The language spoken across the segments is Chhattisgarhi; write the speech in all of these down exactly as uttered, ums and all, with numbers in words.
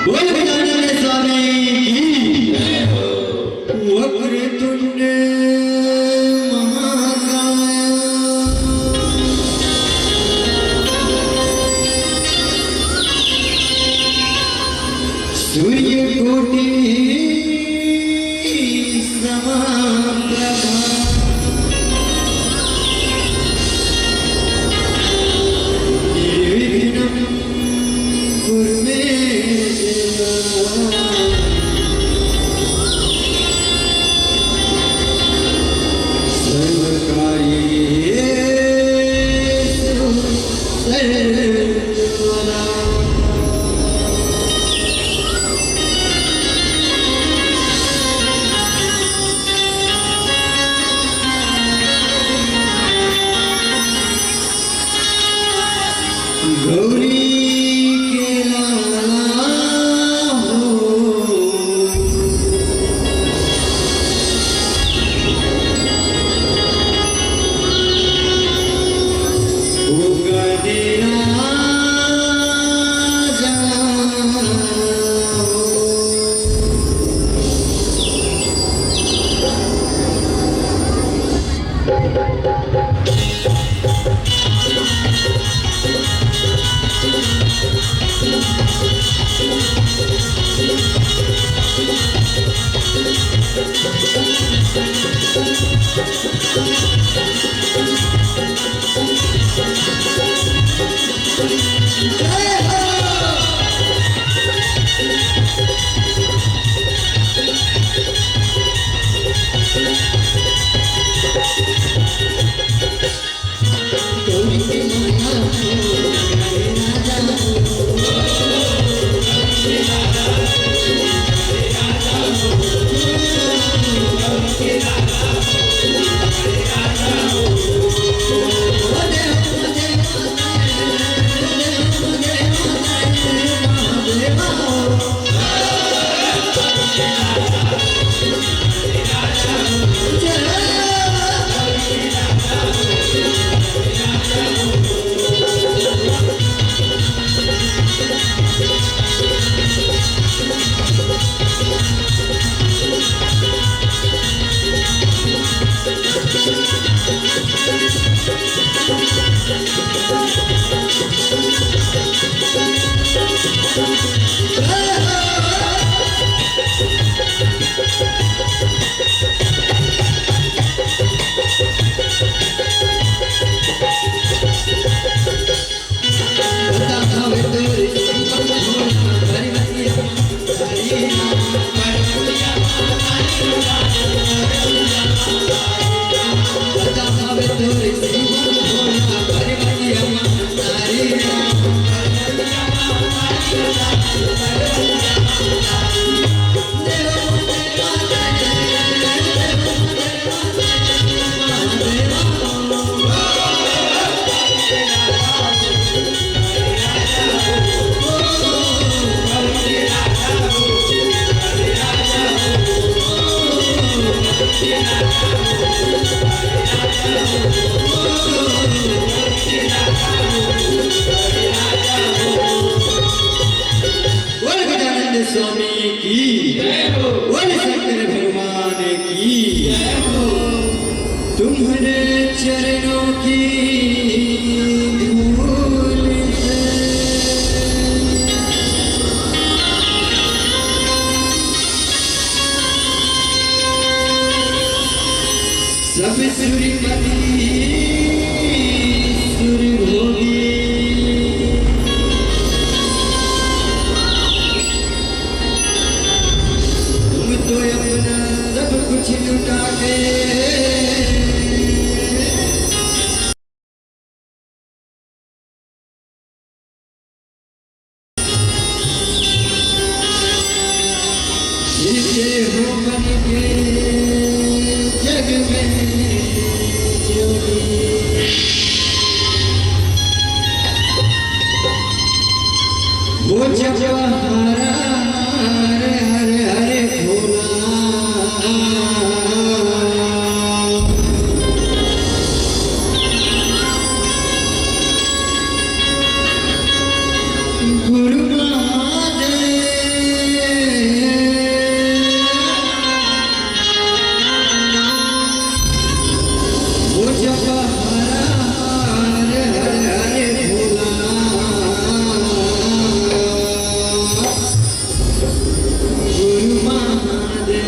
बोल गजानन स्वामी की। वक्रतुंड महाकाय। सूर्यकोटि समाप्रभा। निर्विघ्नं कुरु मे देव। सर्वकार्येषु सर्वदा। गौरी के लाला हो। तुम्हारे चरणों की धूल से सब सुर मती सुर होगी। तुम तो अपना सब कुछ लुटा के जीते हो मन के जग में। वो जब हरा हरे हरे हरे भोला। गुरु महादेव। वो जब हरा हरे हरे हरे भोला। गुरु महादेव।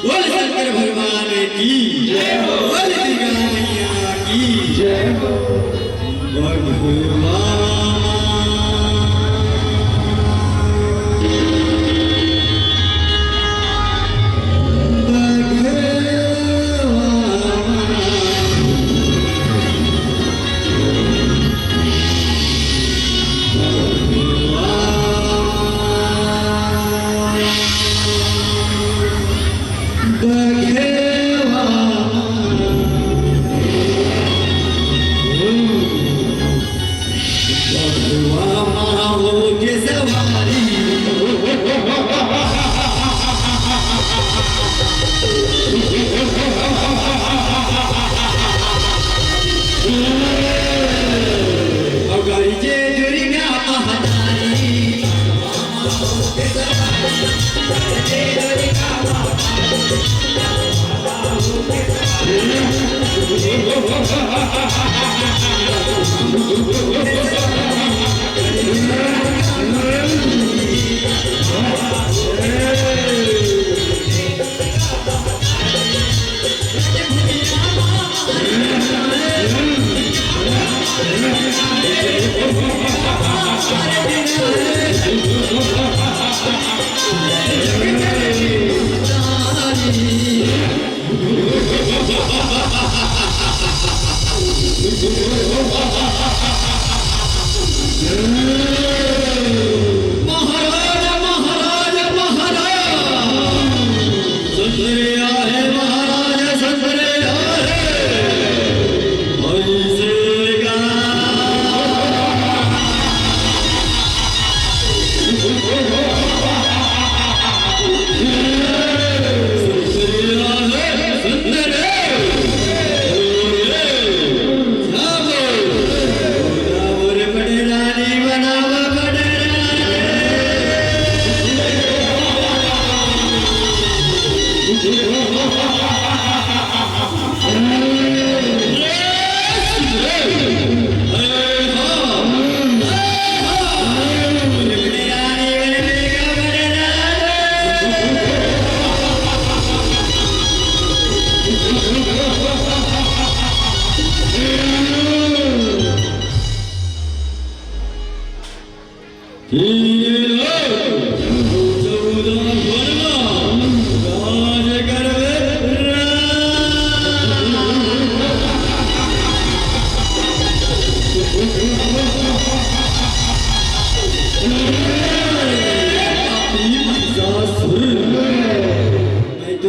बोल शंकर भगवान की जय हो। बोल दुर्गा मैया की जय हो। भगवान।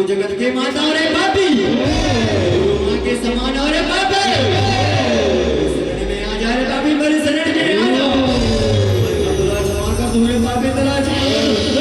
जगत के माता रे पापी, माँ के समान रे पापी, शरण में आ जा रे पापी, मेरे शरण में आ जा। तोला क्षमा कर दूं रे पापी, तोला क्षमा कर दूं।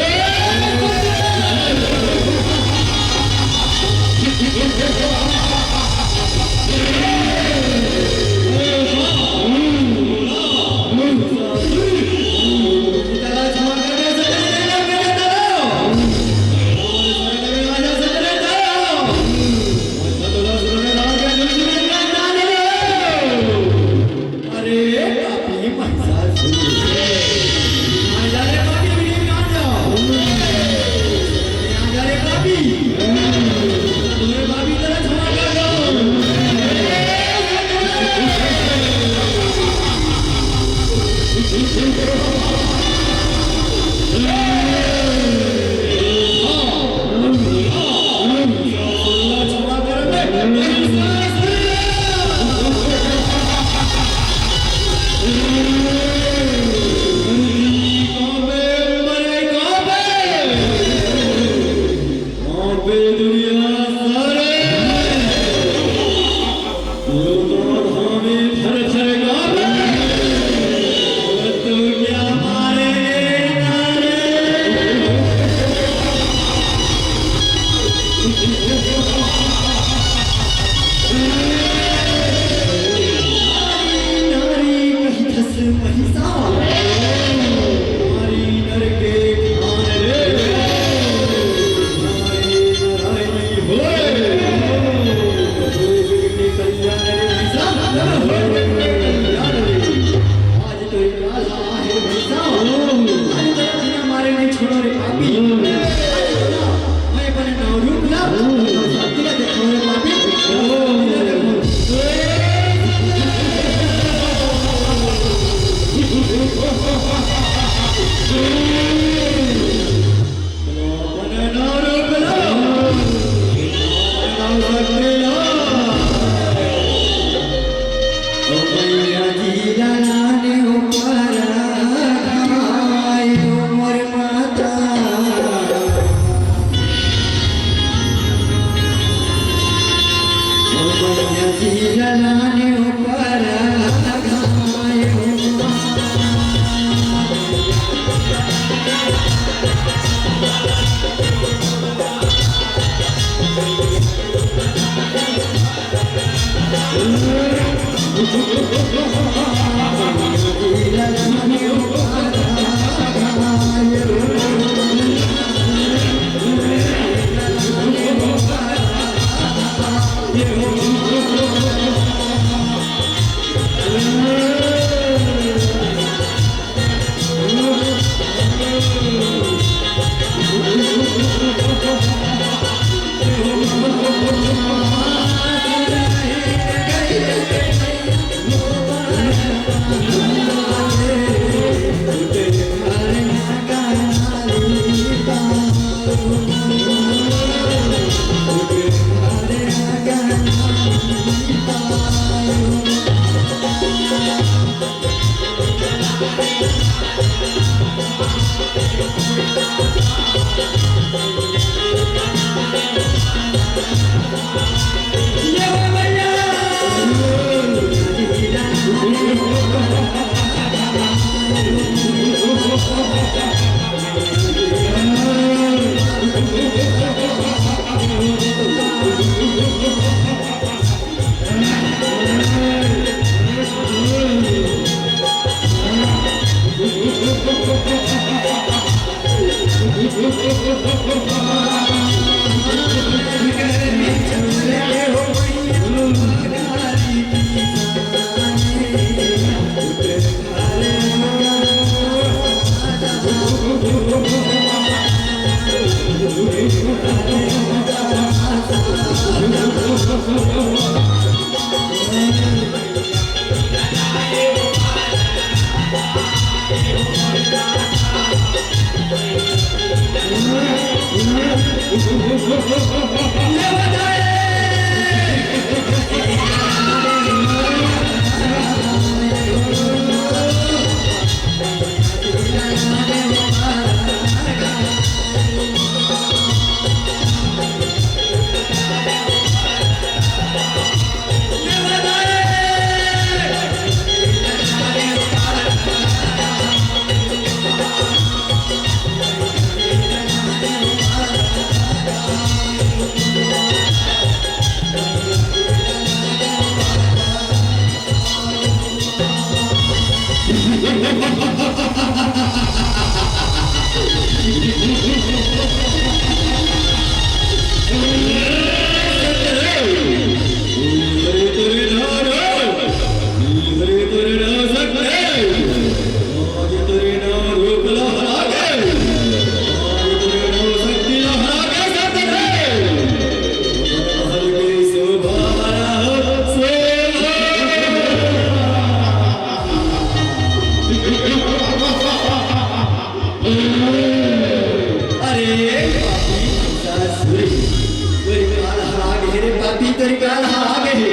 ए पापी ससुर, तोर काल ह आगे हे रे पापी, तोर काल ह आगे हे।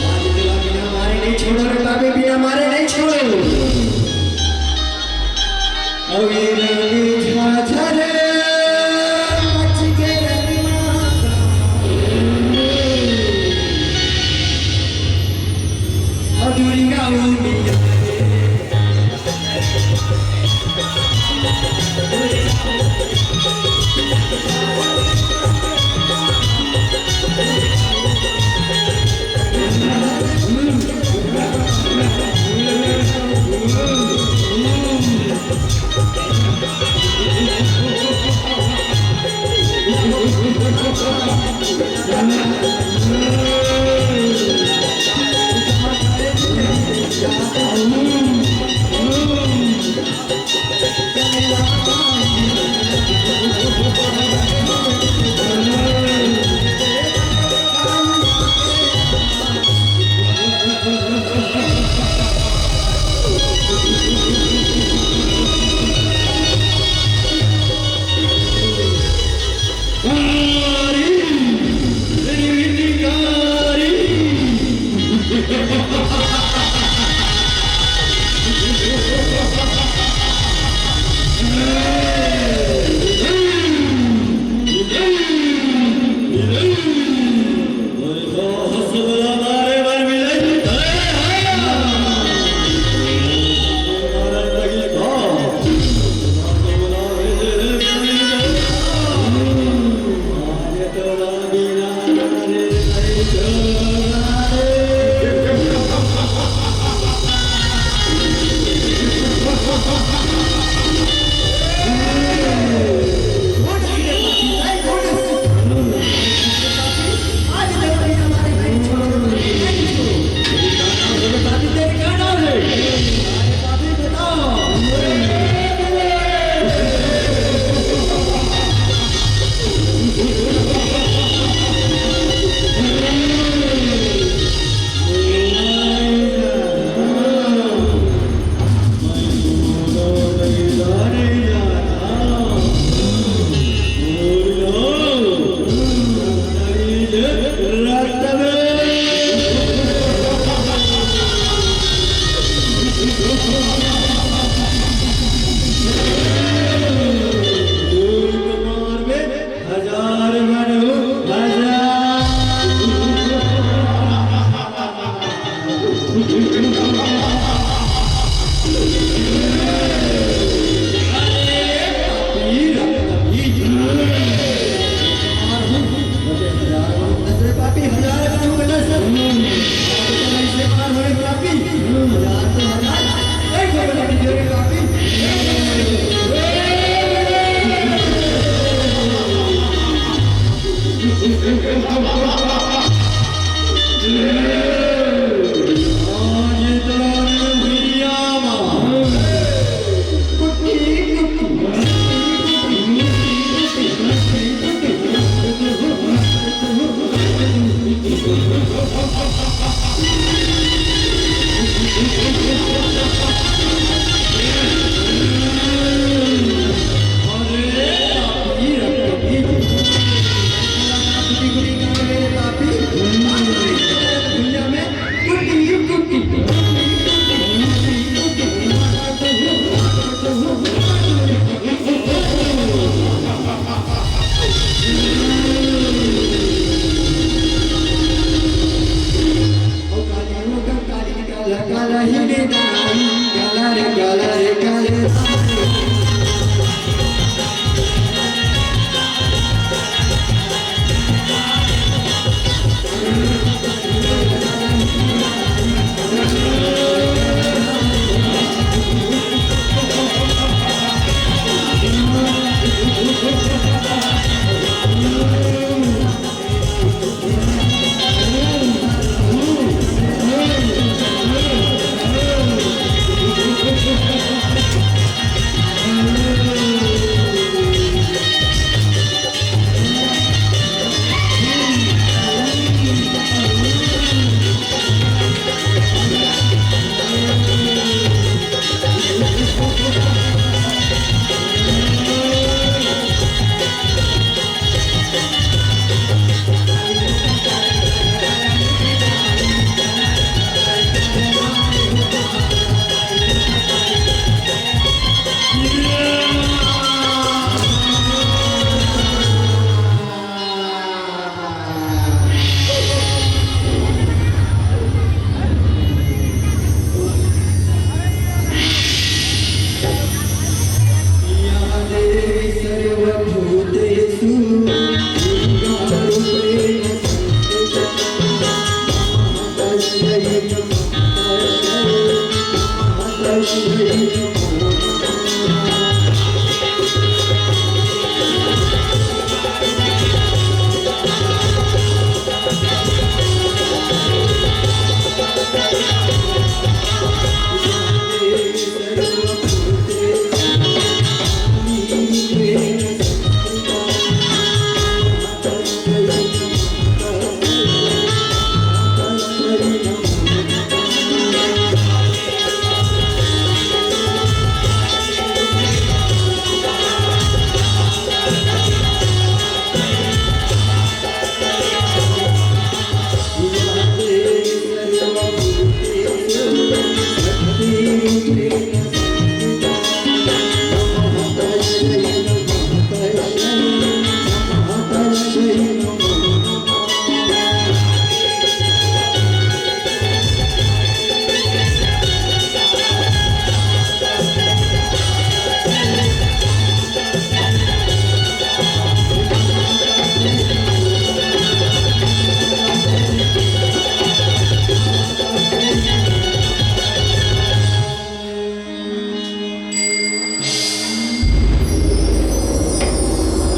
आज तोला बिना मारे नहीं छोड़ो रे पापी, बिना मारे नहीं छोड़ो। अउ ये रंग झाझा रे, मच के रंग माता। अउ दुर्गा उमिया रे।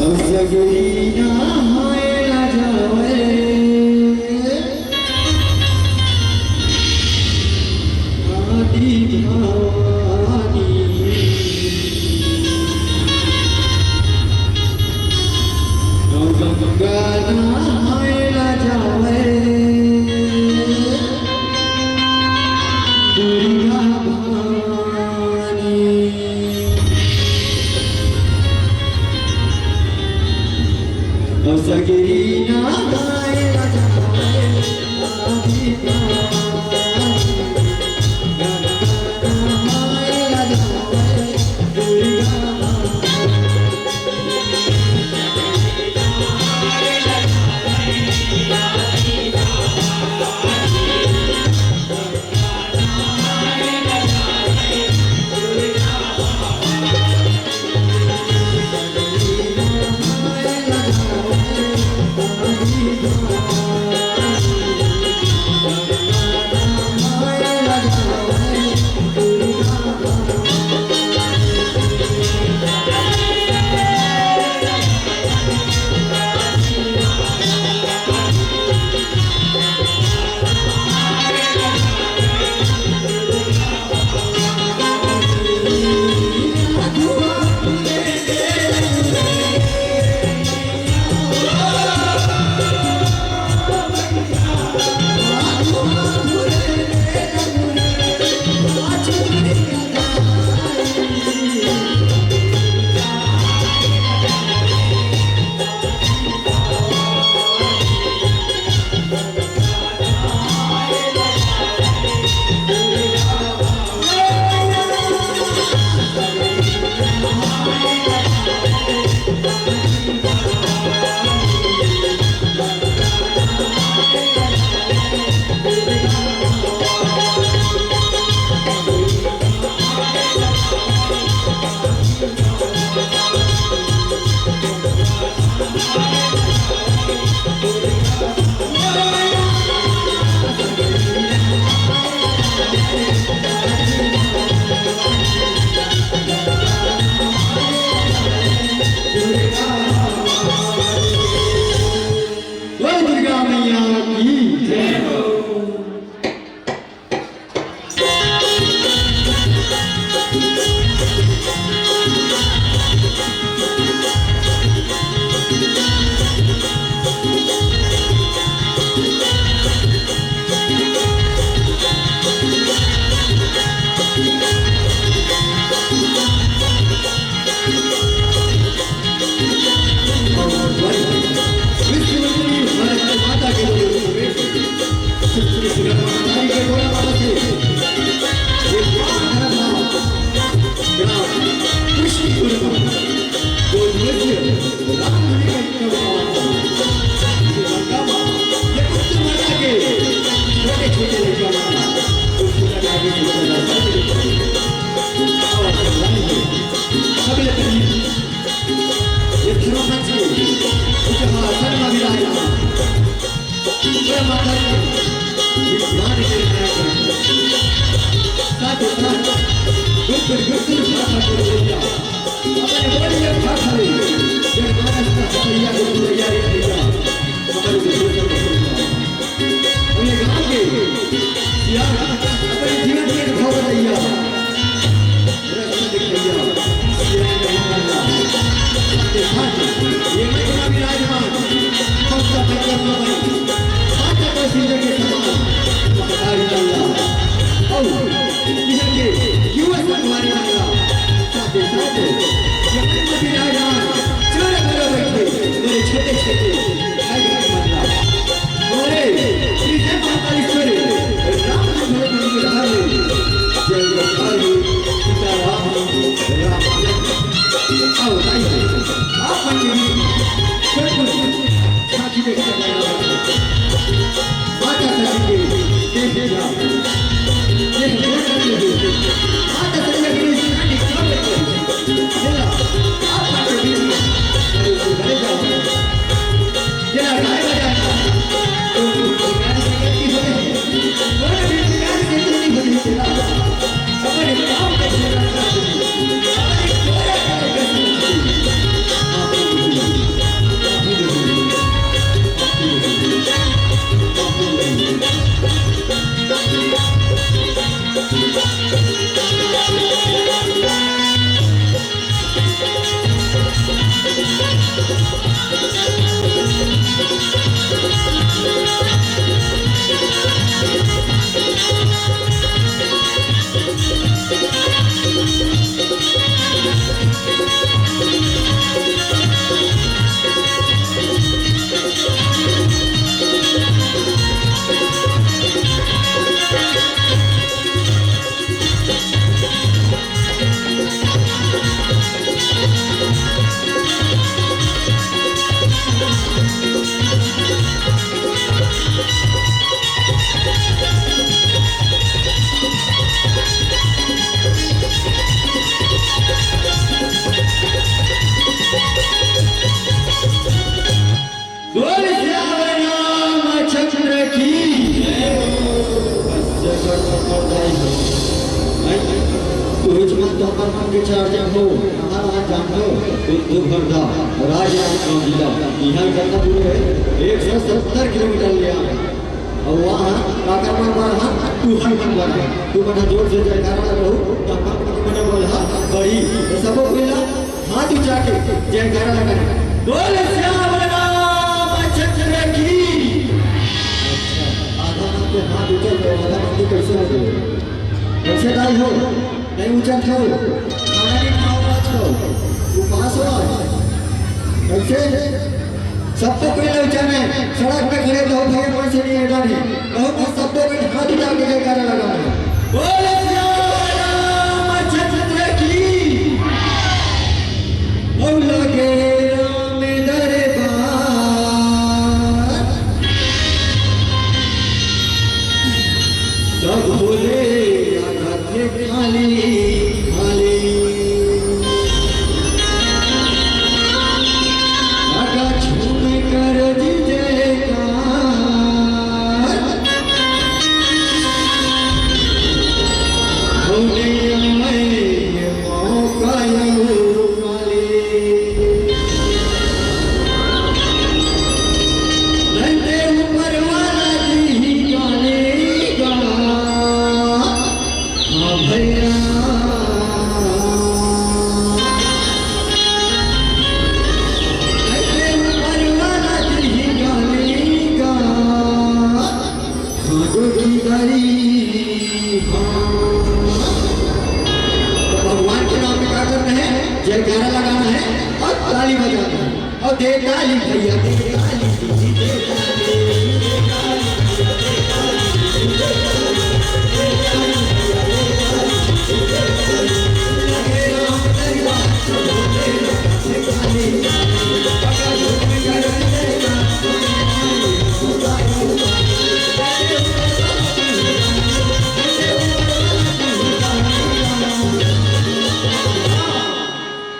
सगरी नहाए ला जावय आदि भवानी। गंगा नहाए ला जावय दुर्गा भवानी। सगरी नहाए ला जावय आदि भवानी। गंगा नहाए ला जावय दुर्गा भवानी। बोल दुर्गा मैया की जय हो। अगले करीब ये धर्मपंच के उपहासन में विराजमान जय माता दी, विद्वान के नायक, साथ साथ गुप्त गुप्त भाषा को बोलिया, अपने बोलिए भाषा में, जय माता दी, सैया को तैयारी किया, हमारे विभूषण को सुनिया। अपने गांव के सियार अपने जीवन के अनुभव बताइया। रस दिखाइया, सियार नहीं बनना। सबके साथ ये महिमा विराजमान, हम सब बंदर न बने। साथ को सीधे के समान, पकड़ाई अल्लाह। और इधर के युवा संगवारी अल्लाह। साथ साथ ये महिमा विराजमान, के चार जन हो, कहाँ कहाँ जान हो, तो दुर्घटना, राजनांदगांव जिला, यहाँ कितना दूर है? एक सौ सत्तर किलोमीटर लिया। अउ वहाँ काकर मन बर हा, तुहर मन बर हा। तुमन ह जोर से जयकारा लगाहू, त अपन मन बर हा, बड़ी। तो सबो कोई ला हाथ उठा के जयकारा लगाना। बोल सियावर रामचंद्र की। अच्छा, आधा मन के हाथ उठा, तो आधा मन के कैसे हो गए? कैसे दाई हो? नहीं उठा था वो। खाना नहीं खाओ आज तो। उपास हो आज। कैसे? सबको कोई ललचा में सड़क पे खड़े दो भाई, कोई से नहीं हटा नहीं। बहुत कुछ सबको कोई हाथ उठा के जयकारा लगा रहे हैं। बोले सियावर रामचंद्र की। ओ लगे राम दरबार। तब बोले आकाश में काली, काली। आकाश में कर दी जयकार। होने मैं ये मौका यूं काली। नंदे ऊपर वाला दी गाने गा। हाँ भैया। नंदे ऊपर वाला दी गाने गा। हाँ, जो की गाली, हाँ। तो भगवान के नाम में क्या करना है? जयकारा लगाना है और ताली बजाना है। और दे ताली भैया, दे ताली, दे ताली।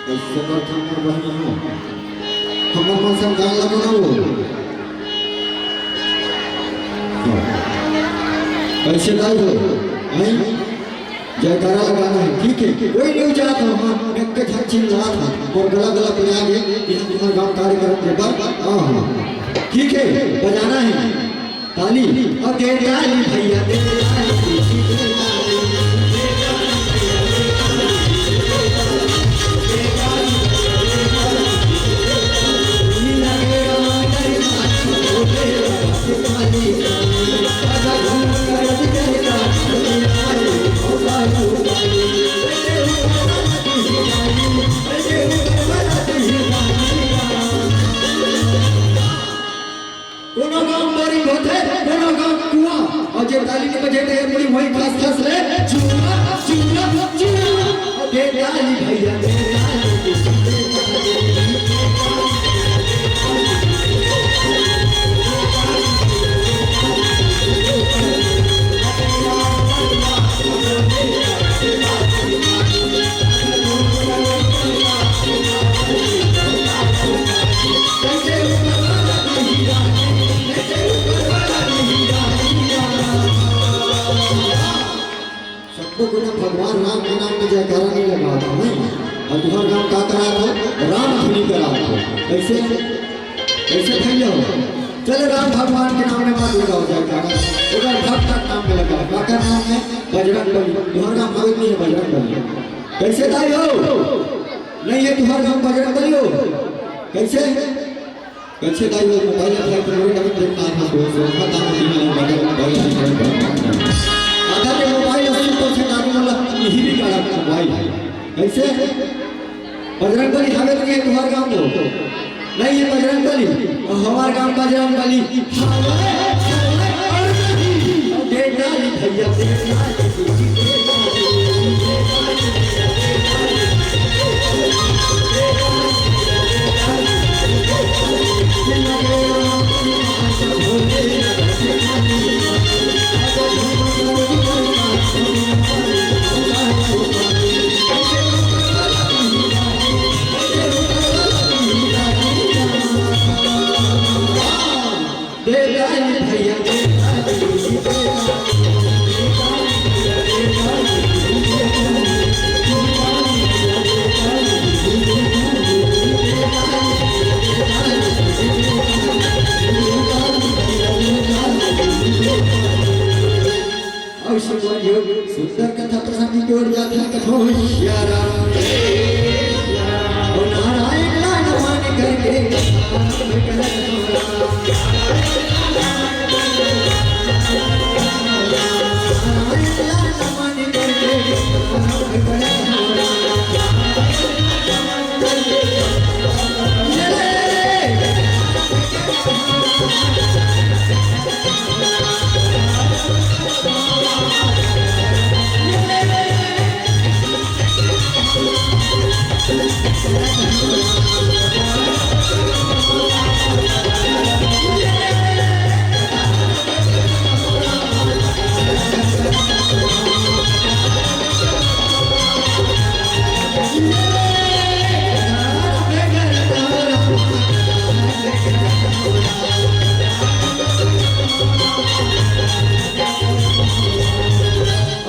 कैसे करथन मोर बहिनी हो? हमर मन संग गान लगो ना वो। हाँ। कैसे दाई हो? हैं? जयकारा लगाना है, ठीक है? कोई नहीं जात हो, हाँ, एक के झन चिल्लात हो, और गला गला पिला के, कि हम तुम्हारे गांव कार्यक्रम के बाद, हाँ, हाँ। ठीक है, बजाना है। ताली, और दे ताली भैया, दे ताली, दे ताली। कोनो गांव बोरिंग होथे, कोनो गांव कुआं, अउ जे ताली नइ बजे ते मुड़ी वही खस खस ले, चूरा, चूरा, चूरा। अउ दे ताली भैया, दे ताली। सबको गुना भगवान राम के नाम में जयकारा नहीं लगा था, नहीं? और तुम्हारा नाम का करा था? राम धुनी करा था। कैसे? कैसे भैया हो? चलो, राम भगवान के नाम में मत लगाओ जयकारा, उधर भक्त के नाम में लगाओ। काकर नाम में? बजरंग बली। तुम्हारा नाम आवे नहीं है बजरंग बली। कैसे दाई हो? नहीं है तुम्हारा नाम बजरंग बली हो? कैसे? कैसे दाई हो? मोबाइल अपना पूरे डबल देख मार मत हो, सो खत्म हो गया मोबाइल, मोबाइल नहीं है। आधा के मोबाइल अस्सी परसेंट आगे वाला यही भी गाड़ा मोबाइल है। कैसे? बजरंग बली हवे नहीं है तुम्हारे गांव को? नहीं है बजरंग बली। और हमारे गांव बजरंग बली हवे, हवे और नहीं। दे ताली भैया, दे ताली। सुंदर कथा प्रसंग की ओर जात हे कथों सिया राम। ओ नारायण ला नमन करके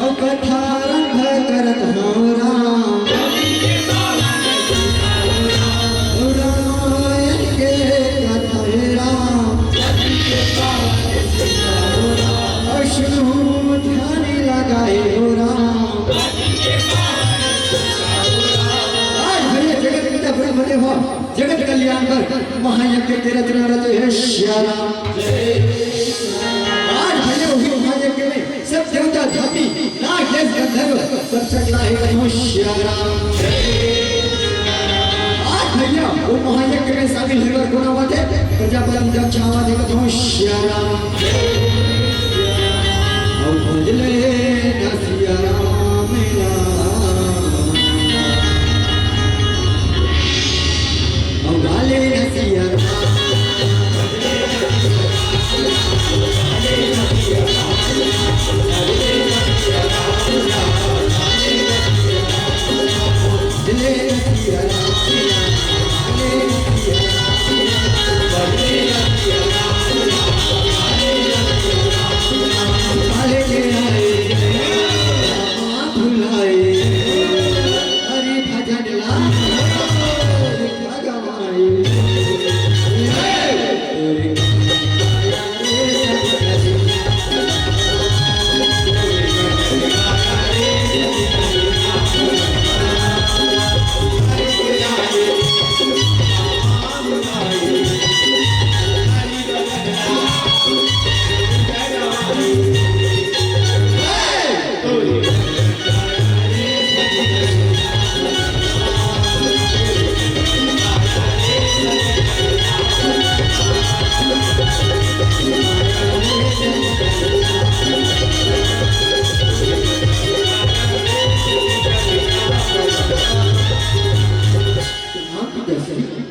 अउ कथा आरंभ करत हौं राम। रामायण के कथा हे राम। अउ सुनहु ध्यान लगाए हो राम। आज भैया जगत पिता ब्रह्मदेव हो, जगत कल्याण कर महायज्ञ के रचना रचे हे सिया राम। आज भैया उही महायज्ञ में सब देवता, धामी, नाग, यक्ष, गंधर्व, सब सकला हे कथों सिया राम। आज भैया वो महायज्ञ में शामिल हे बर कोन आवत हे? प्रजापति दक्ष आवत हे कथों सिया राम। अउ भजले न सिया राम ला। अउ गाले न सिया राम।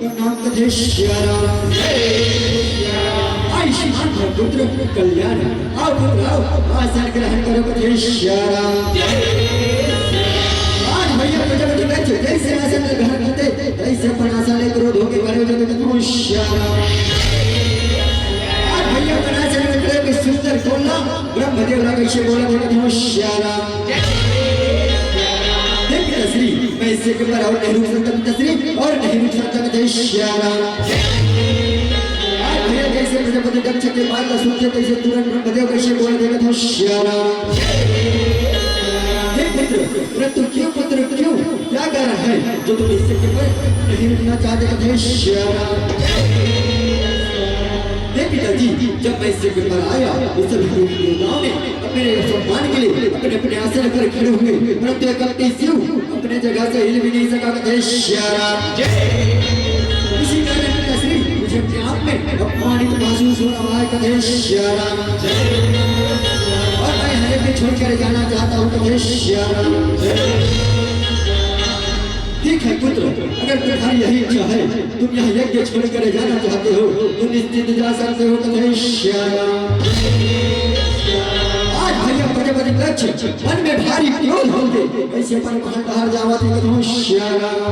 प्रणाम कथे सिया राम। आयुष्मान भव पुत्र कल्याण। आओ पुत्र आओ, आसन ग्रहण करो कथे सिया राम। आज भैया प्रजापति दक्ष जैसे आसन ग्रहण करते, तैसे अपन आसन ले क्रोध होके खड़े हो जाते कथे सिया राम। आज भैया अपन आसन में खड़े होके सुंदर बोलना, ब्रह्मदेव ला कैसे बोला थे कथे सिया राम। हे पिताश्री, मैं इससे के ऊपर और नहीं रुक सकता पिताश्री, और नहीं रुक सकता कथे सिया राम। आज भैया जैसे प्रजापति दक्ष के बात का सुनते तैसे तुरंत ब्रह्मदेव कैसे बोल देगा था सिया राम। हे पुत्र, परंतु क्यों पुत्र क्यों, क्या कारण है जो तुम इससे के ऊपर नहीं रुकना चाहते कथे सिया राम। हे पिताजी, जब मैं इससे के ऊपर आया, उस सभी देवी देवताओं ने मेरे सम्मान के लिए अपने अपने आसन पर खड़े हुए, परंतु एक कपटी शिव अपने जगह से हिल भी नहीं सका कथे सिया राम। इसी कारण पिताश्री मुझे अपने आप में अपमानित महसूस हो रहा है कथे सिया राम। और मैं यहाँ यज्ञ छोड़कर जाना चाहता हूँ कथे सिया राम। ठीक है पुत्र, अगर तुम्हारी यही इच्छा है, तुम यह यज्ञ छोड़कर जाना चाहते हो तो निश्चित जा सकते हो कथे सिया राम। आज भैया प्रजापति दक्ष मन में भारी क्रोध होके कैसे अपन महल डहर जावत हे कथे सिया राम।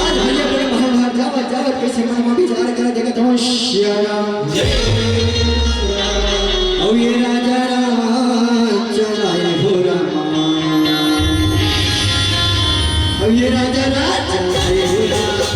आज भैया अपन महल डहर जावत जावत कैसे मन में विचार करत हे कथे सिया राम। अउ ये राजा राज चलाए हो रामा। अउ ये राजा राज चलाए हो रामा।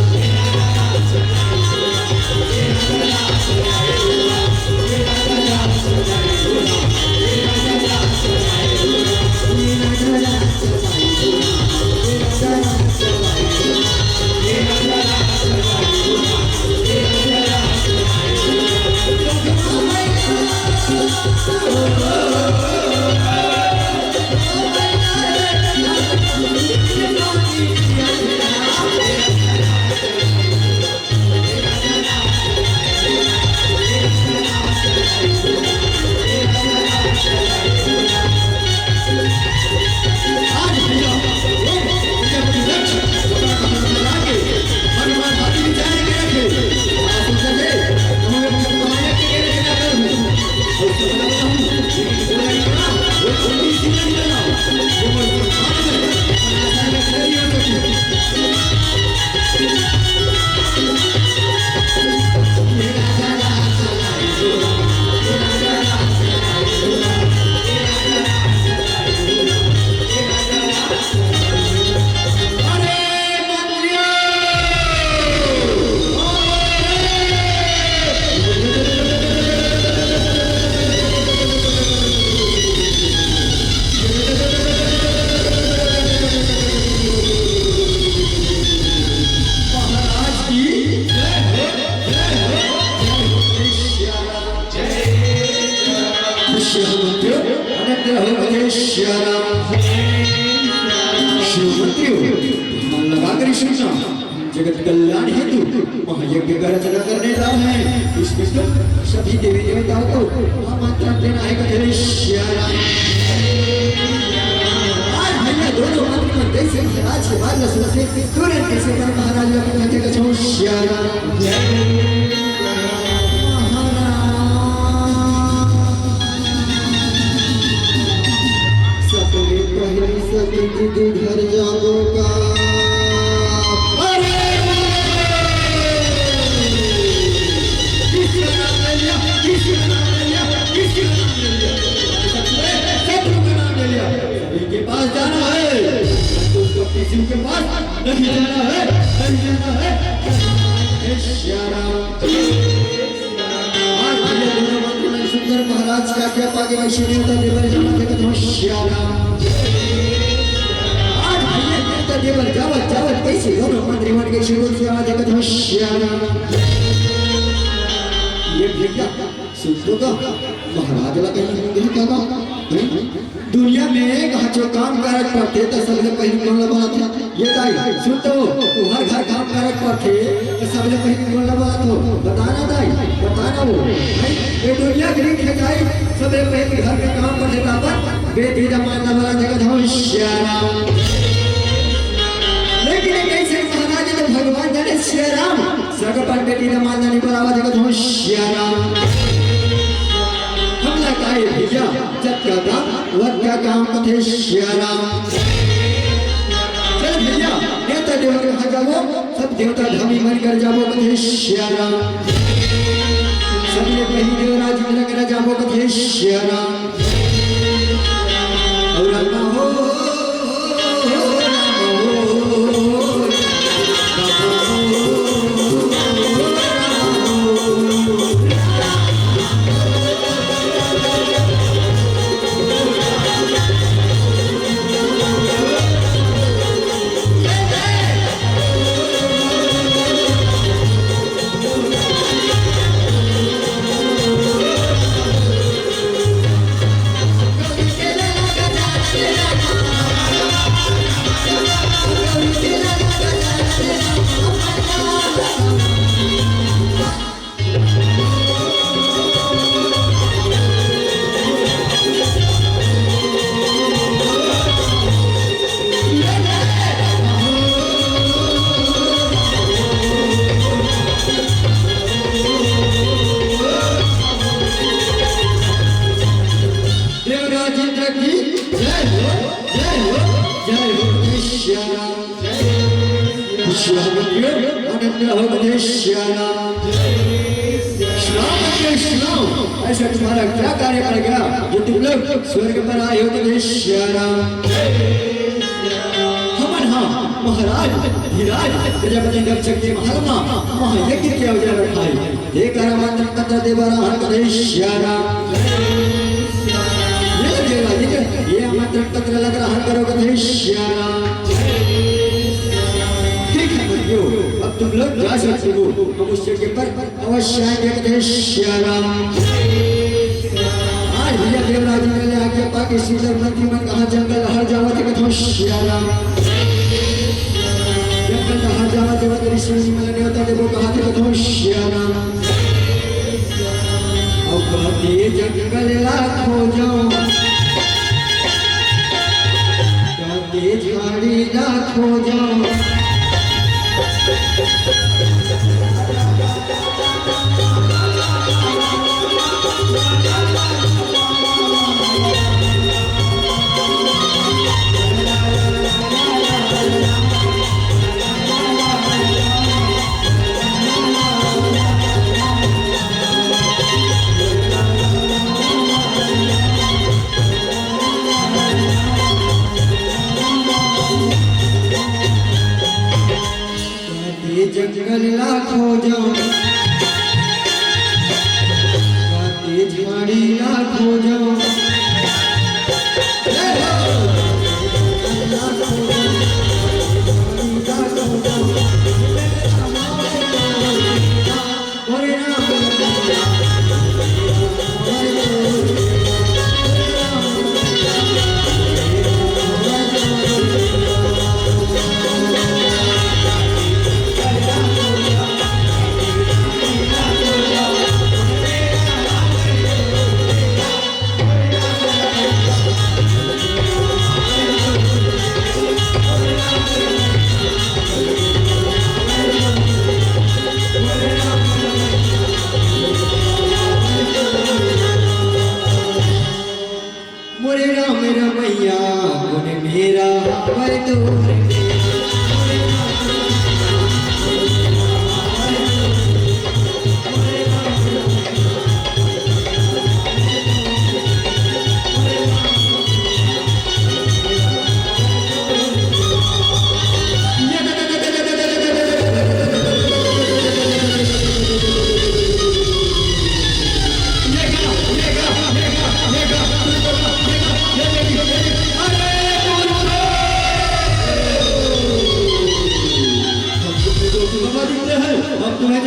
सिया राम। श्रोमंत्रियों, मन लगाकर सुनना, जगत कल्याण हेतु महायज्ञ का रचना करने जा रहे हैं। इसमें तुम सभी देवी देवताओं को आमंत्रण देना है। कथे सिया राम। आज भैया दोनों मंत्री मन जैसे महाराज के बात न सुनते, तुरंत कैसे पर महाराज का कथे कथे सिया राम। महाराज। सबले पहली सती के घर जाबो का। अरे! किसका नाम ले लिया? किसका नाम ले लिया? किसका नाम ले लिया? शत्रु का नाम ले लिया। सभी के पास जाना है, तो उसको किसी के पास नहीं जाना है, नहीं जाना है। हे सिया राम। आज भैया दोनों मंत्री मन सुंदर महाराज के आज्ञा पाके वैसे न्योता देबर जावत हे कथे सिया राम। आज भैया न्योता देबर जावत जावत कैसे दोनों मंत्री मन के शिविर से आवाज कथे सिया राम। ये भैया सुन तो का महाराज ला कहीं होंगे का का? हैं? दुनिया में कहाँ जो काम कारक पड़थे त सबले पहले कोन ला बुलाथे? ये दाई, सुन तो, तुम्हार घर काम कारक पड़थे त सबले पहले कोन ला बुलाथे? बता ना दाई, बता ना वो। हैं? ये दुनिया के रीत हे दाई, सबले पहले घर में काम पड़थे त अपन बेटी जमाई ला बुलाथे कथे सिया राम। लेकिन ये कैसे महाराज तो भगवान जाने सिया राम। सगा अपन बेटी जमाई ला नहीं बुलावत हे कथे सिया राम। हमला काय भैया, जतका दाम, वतका काम कथे सिया राम। चल भैया, न्योता देबर कहाँ जाबो, सब देवता धामी मन कर जाबो कथे सिया राम। सबले पहिली देवराज इंद्र कर जाबो कथे सिया राम। और रामा हो, देवराज इंद्र की जय हो, जय हो, जय हो, जय श्री राम। खुश रहो बंधुओं, आनंद रहो, जय श्री राम। श्रावण के श्राव, ऐसा तुम्हारा क्या कार्य पड़ गया जो तुम लोग स्वर्ग पर आए हो, जय श्री राम। हमन हा महाराज धीराज प्रजापति दक्ष के महल मा महायज्ञ के आयोजन रखाय। ये कर आमंत्रण पत्र देबर आहन कथे श्री राम। ये लगे राजिक, ये आमंत्रण पत्र लग रहन करो कथे श्री राम। ठीक है बंधुओं, अब तुम लोग जा सकते हो। हम उस जगह पर अवश्य आएंगे कथे श्री राम। आज भैया देवराज इंद्र ले आज्ञा पाके सुंदर मंत्री मन कहाँ जंगल हर जावत हे कथे श्री राम। जंगल हर जावत हे ऋषि मुनि मन न्योता देबो कहाथे कथे श्री राम। अब कहथे जंगल ला खोजो, कहथे झाड़ी ला खोजो। काटे जंगल ला खोजो, काटे झाड़ी ला खोजो।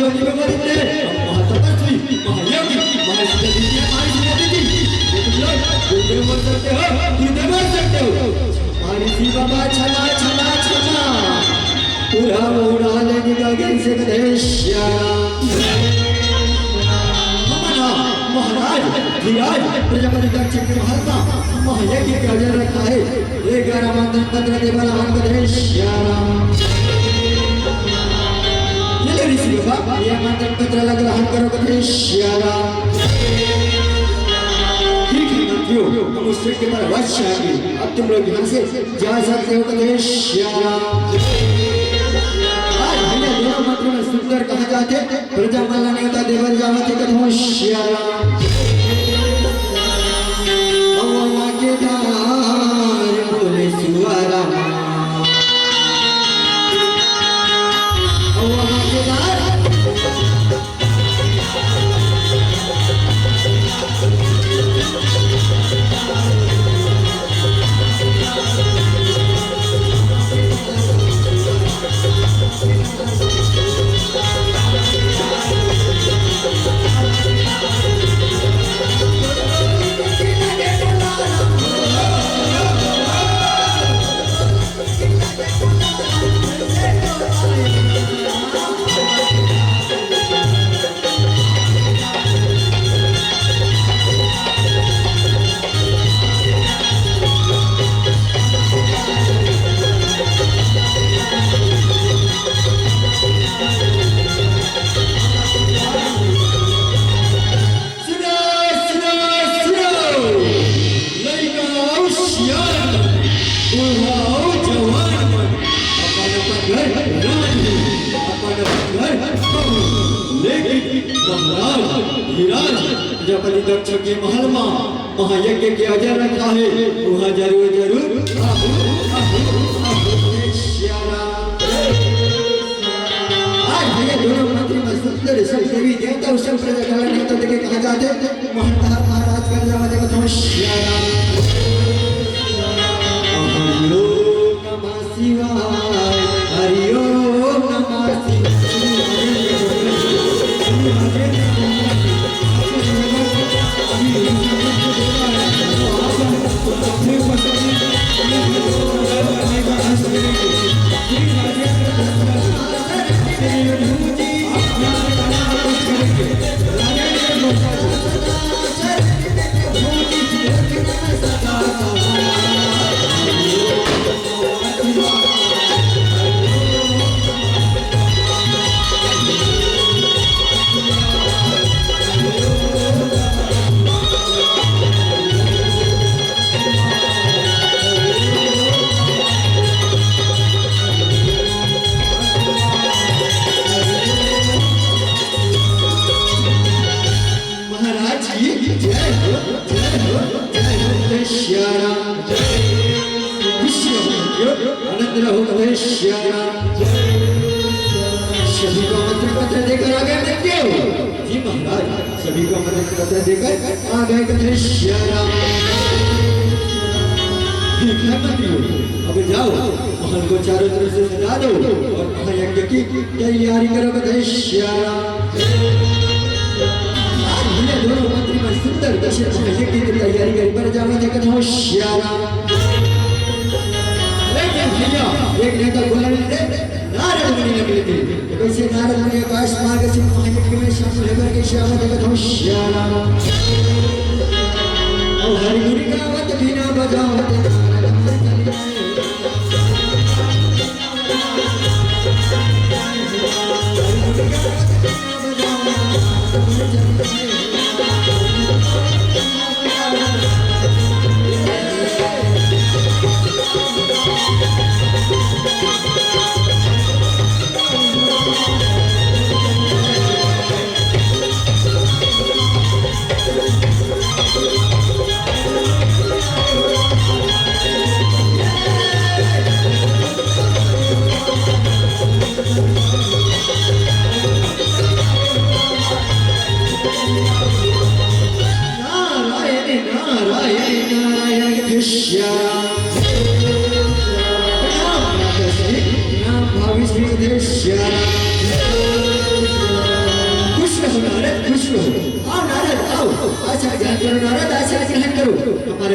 महातपस्वी, महायज्ञ, महासिद्धि, महासिद्धि, महासिद्धि। गुरुदेव बोल सकते हो, गुरुदेव बोल सकते हो। क्षमा ऋषि बाबा, क्षमा, क्षमा, क्षमा। पूरा उड़ा लेने का गैंग से कहे श्याम। हम ना महाराज, धीराज, प्रजापति दक्ष के महल का महायज्ञ का आयोजन रखा है। ग्यारह मंत्र पत्र दे वाला हम कहे श्याम। ये ले ऋषि बाबा, ये मंत्र पत्र लग रहा हम करो कहे श्याम। ठीक है मंत्रियों, हम उस व्यक्ति पर वश आएंगे। अब तुम लोग यहाँ से जा सकते हो कहे श्याम। आज भैया दोनों मंत्रियों में सुंदर कहा जाते, प्रजा मल्ला नेवता देवल जावत एक होशियारा। अवा माकेदार बोले सुआरा। अवा माकेदार। सुनो, सुनो, सुनो। लइका अउ सियान मन, बूढ़ा अउ जवान मन, अपन अपन घर राज हे, अपन अपन घर प्रभु। लेकिन महाराज, धीराज, प्रजापति दक्ष के महल मा महायज्ञ के आयोजन रखा हे, उहाँ जरूर, जरूर आहू, आहू, आहू। जय सिया राम। आज भैया दोनों मंत्री में सुंदर सब देवी देवता उस समय प्रजा कल्याण देवता देके कहा जाते, महंता महाराज कर जावा देवा तुम सिया राम। हरि ओम नमः शिवाय, हरि ओम नमः शिवाय। महाराज की जय हो, जय हो, जय हो, जय सिया राम। खुश रहो, आनंद रहो, जय सिया राम। सभी को आमंत्रण पत्र देकर आ गए मित्र। जी महाराज, सभी को आमंत्रण पत्र देकर आ गए, जय सिया राम। ठीक है मंत्रियों, अब जाओ, महल को चारों तरफ से सजा दो और महायज्ञ की तैयारी करो, जय सिया राम। आज भैया दोनों मंत्री में सुंदर दशरथ महायज्ञ की तैयारी करी पर जावा जगत हो श्यारा। लेकिन भैया एक नेता बोला नहीं थे, नारद मुनि ने मिले थे। तो कैसे नारद मुनि आकाश मार्ग से महायज्ञ में शामिल होकर के श्यामा जगत हो श्यारा। और हरि गुण गावत बीना बजावत नारद मुनि चले।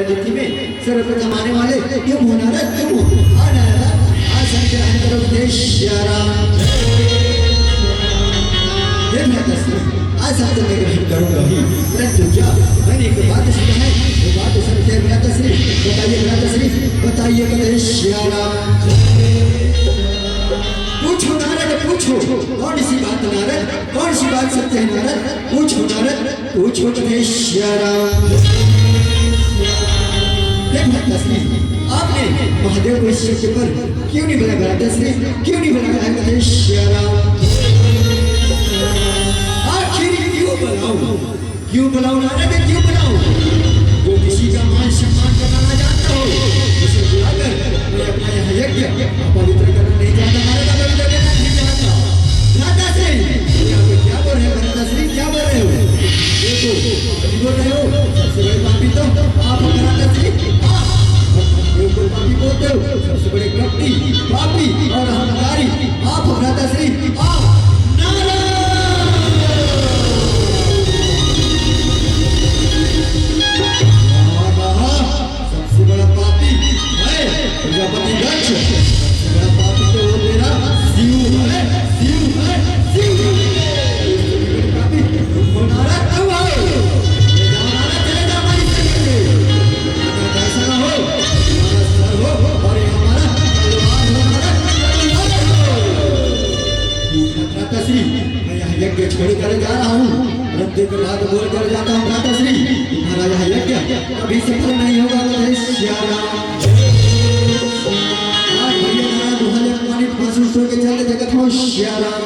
पृथ्वी में सर्वप्रथम आने वाले तुम हो नारद, तुम हो। आ नारद, आसन ग्रहण करो, जय सिया राम। हे भ्राता श्री, आसन तो मैं ग्रहण करूंगा ही, परंतु क्या मैंने एक बात सुना है, वो बात सुन के भ्राता श्री, बताइए भ्राता श्री, बताइए, जय सिया राम। पूछो नारद, पूछो, कौन सी बात नारद, कौन सी बात सत्य है नारद, पूछो नारद। पूछो कथे सिया राम। हे भ्राता श्री, आपने महादेव को इस सत्य पर क्यों नहीं बुलाया भ्राता श्री, क्यों नहीं बुलाया है कथे सिया राम? आखिर क्यों बुलाऊं, क्यों बुलाऊं नारद, क्यों बुलाऊं? जो किसी का मान सम्मान करना ना जानता हो, उसे बुलाकर मैं अपना यह यज्ञ अपवित्र करना नहीं चाहता, नारद, अपवित्र करना नहीं चाहता। भ्राता श्री, यहाँ पे क्या बोल रहे हैं भ्राता श्री, क्या बोल रहे हो? देखो, अभी बोल रहे हो, सबसे बड़े पापी तो आप हो भ्राता श्री। हाँ, महादेव को पापी बोलते हो, सबसे बड़े कपटी, पापी और अहंकारी आप हो भ्राता श्री। आप नारद। वाह, वाह। सबसे बड़ा पापी मैं, प्रजापति दक्ष। सबसे बड़ा पापी तो वो तेरा शिव है, शिव है, शिव है। सबसे बड़ा पापी तुम हो नारद, तुम हो। ले जाओ नारद, चले जाओ वहीं से। नारद ऐसा ना हो, हमारा सर हो और ये हमारा तलवार हो, नारद तलवार हो। भ्राता श्री, मैं यह यज्ञ छोड़कर जा रहा हूँ, मृत्यु के बाद बोल कर जाता हूँ भ्राता श्री, तुम्हारा यह यज्ञ कभी सफल नहीं होगा, बोले सिया राम। आज भैया नारायण गुहाले अपमानित महसूस होके चले जगत हो सिया राम।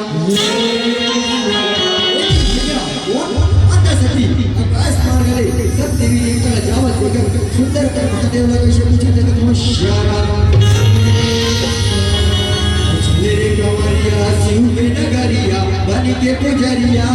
भैया, वो माता सती आकाश मार्ग ले सब देवी देवता जावत देखकर सुंदर कर महादेव ला कैसे पूछे जगत हो सिया राम। चले रे कंवरिया शिव के नगरिया बन के पुजरिया।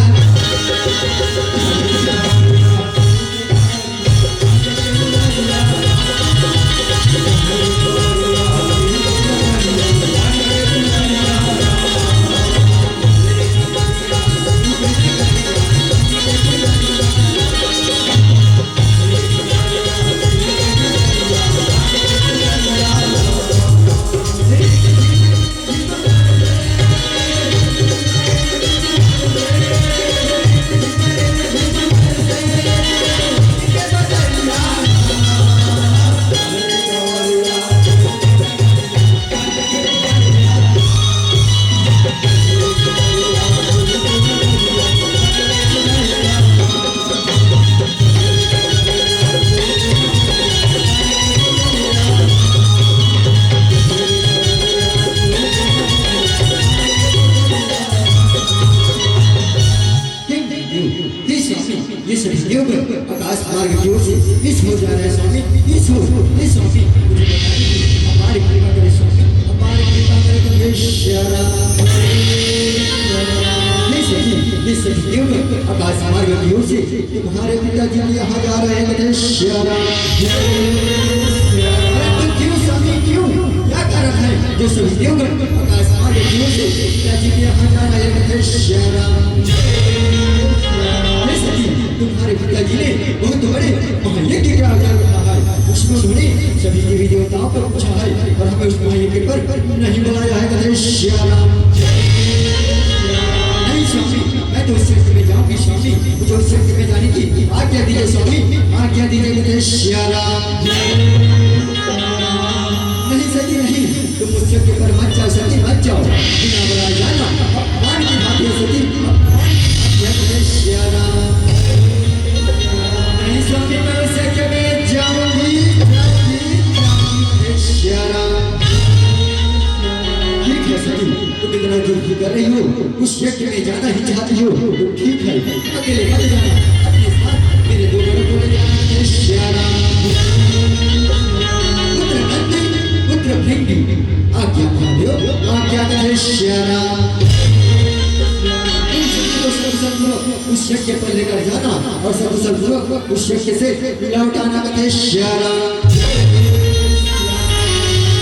हे स्वामी, ये सभी देवगण आकाश मार्ग की ओर से इस ओर जा रहे हैं स्वामी, इस ओर, हे स्वामी, मुझे बताइए, अपार कृपा करें स्वामी, अपार कृपा करें, हे सिया राम। हे सभी, ये सभी देवगण आकाश मार्ग की ओर से तुम्हारे पिताजी भी यहाँ जा रहे हैं, हे सिया राम। अरे तो क्यों स्वामी, क्यों? क्या कारण है जो सभी देवगण आकाश मार्ग की ओर से पिताजी भी यहाँ जा रहे हैं, हे सिया राम? हे सखी, तुम्हारे पिताजी ने बहुत बड़े महायज्ञ का आयोजन रखा है, उसमें उन्होंने सभी देवी देवताओं को पूछा है और हमें उस महायज्ञ पर नहीं बुलाया है, हे सिया राम। नहीं स्वामी, मैं तो उस यज्ञ में जाऊंगी स्वामी, मुझे उस यज्ञ में जाने की आज्ञा दीजिए स्वामी, आज्ञा दीजिए, हे सिया राम। नहीं सखी, नहीं, तुम उस यज्ञ पर मत जाओ सखी, मत जाओ, बिना बुलाए जाना अपमान की बात है सखी, अपमान की बात है, हे सिया राम। नहीं स्वामी, मैं उस यज्ञ में जाऊंगी, जाऊंगी, जाऊंगी, हे सिया राम। ठीक है सखी, तुम इतना जो भी कर रही हो, उस यज्ञ में जाना ही चाहती हो तो ठीक है, अकेले मत जाना, अपने साथ मेरे दो बड़ों को ले जाना, हे सिया राम। पुत्र नंदी, पुत्र भृंगी, आज्ञा महादेव, आज्ञा, हे सिया राम। तुम सभी को सब संग उस यज्ञ पर लेकर जाना और सकुशल पूर्वक उस यज्ञ से लौट आना, हे सिया राम।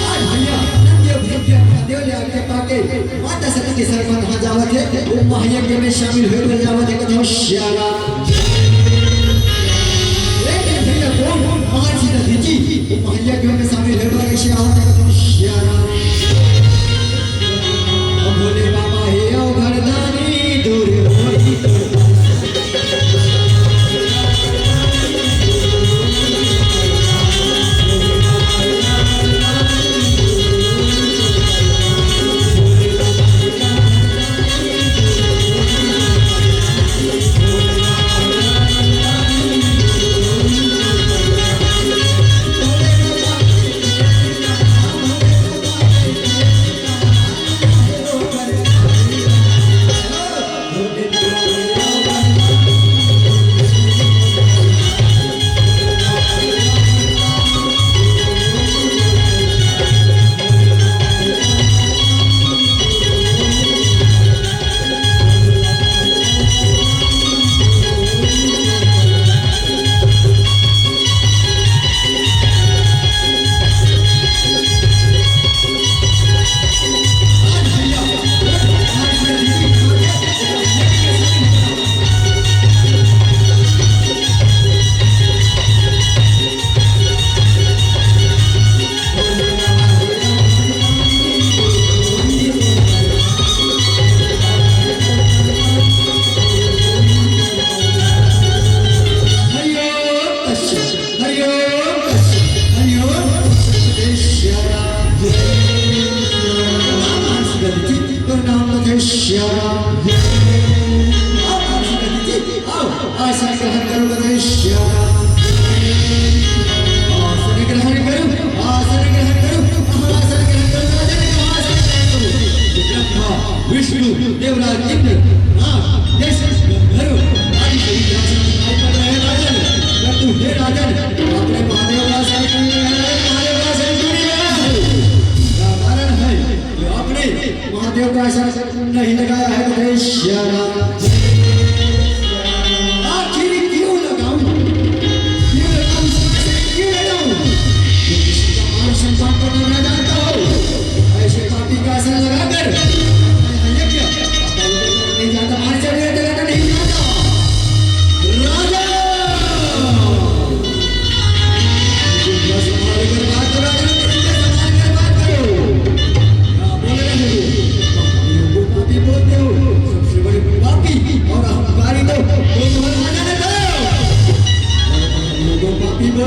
आज भैया नंदी और भृंगी महादेव ले आके पाके माता सती के साथ वहाँ जावत हे, वो महायज्ञ में शामिल होए बर जावत हे, कथे सिया राम। लेकिन भैया कौन? महर्षि दधि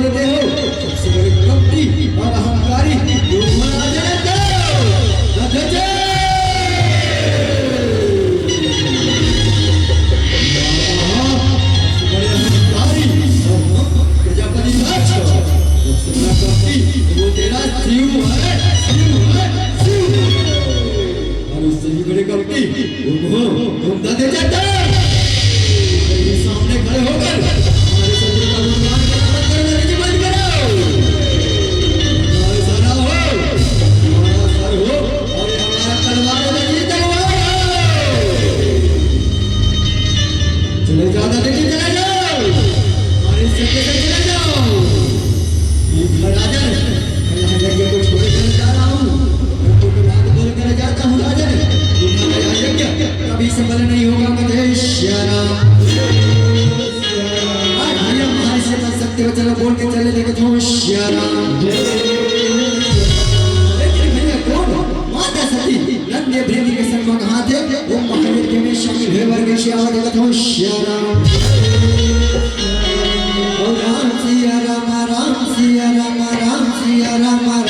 देते हो, सबसे बड़े कपटी और अहंकारी लोग राजा देव। राजा देव। सबसे बड़े अहंकारी और हम प्रजापति राज का सबसे बड़ा कपटी वो तेरा शिव है, शिव है, शिव है। और उससे भी बड़े कपटी वो हो, तुम दादे जाते। ये सामने खड़े होकर हमारे शत्रु का गुणगान करना बंद करो, नहीं बंद करो। हमारे सारा हो, हमारा सर हो, और ये हमारा तलवार है, ये तलवार है। चले जाओ दादा जी, चले जाओ। हमारे सत्य से चले जाओ। भीम राजन, मैं यहाँ यज्ञ को छोड़कर जा रहा हूँ। मैं तो बात बोलकर जाता हूँ राजन। तुम्हारा यह यज्ञ कभी सफल नहीं होगा। कहे श्याम। आज भैया हमारे से बन सकते हो, चलो बोल के चले लेके जाओ श्याम। लेकिन भैया कौन? माता सती नंद भृंगी के संग में कहाँ थे? वो महायज्ञ में शामिल हुए वर्ग श्याम। कथो श्याम। ओ राम सिया राम, राम सिया राम, राम सिया राम, राम।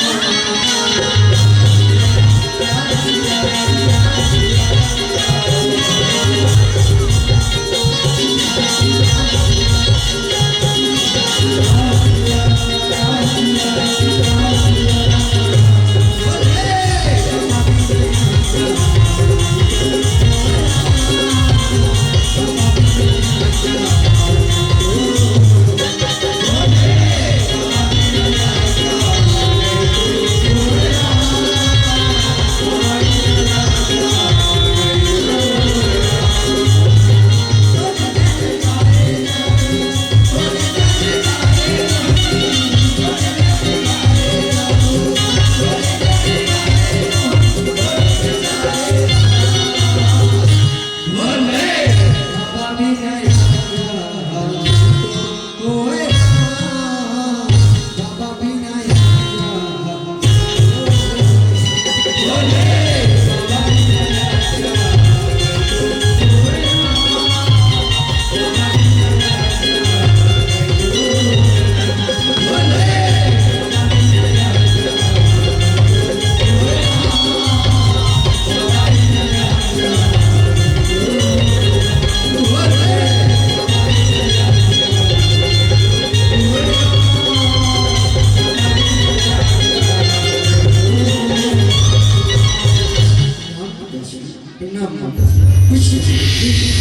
प्रणाम माता। खुश,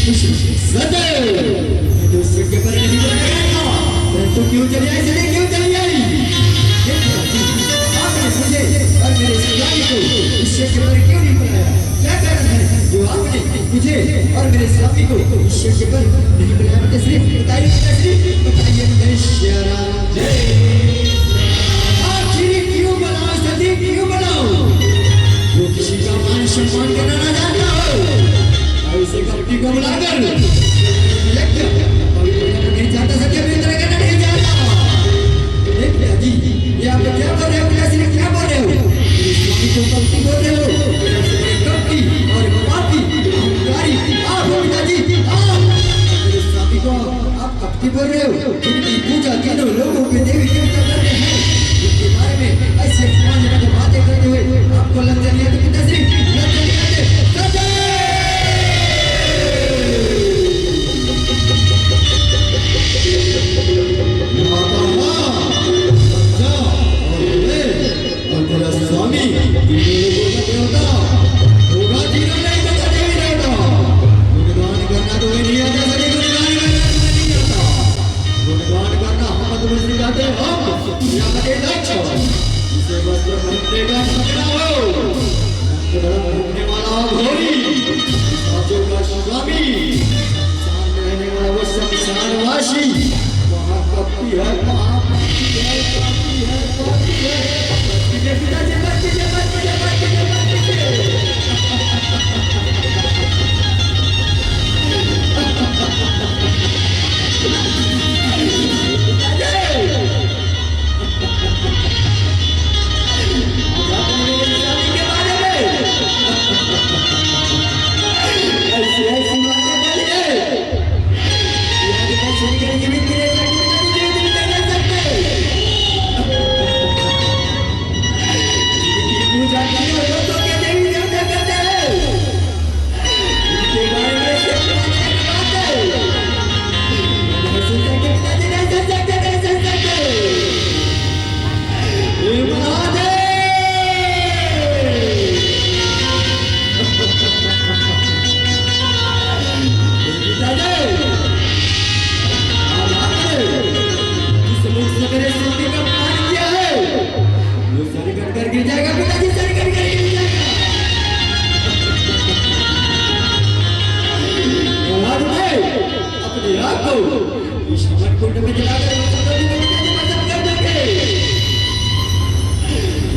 खुश, सदैव। मैं तो उसके पर नहीं बनाया था, परंतु क्यों चले आए, इसलिए क्यों चले आई? हे माता जी, आपने मुझे और मेरे स्वामी को उससे पर क्यों नहीं बनाया? क्या कारण है जो आपने मुझे और मेरे स्वामी को उससे पर नहीं बनाया? माता श्री, बताइए माता श्री, बताइए। जय श्री राम। जय। आखिर क्यों बनाओ सती, क्यों बनाओ? वो किसी का मान सम्मान करना ना जानता हो, और उसे कपटी को बुलाकर यज्ञ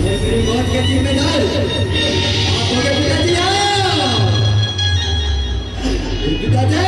मेरी मौत के जिम्मेदार आप हो गए पिताजी, आओ। पिताजी।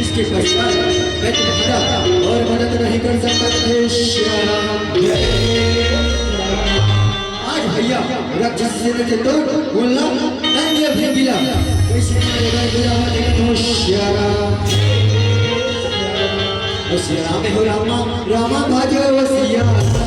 इसके पश्चात मैं तुम्हारा और मदद नहीं कर सकता। आज भैया राक्षस सेना के तो बोलना नंगे भी गिला। कैसे मारेगा गिला मत होशियारा। होशियारा में हो रामा, रामा भाजो होशियारा।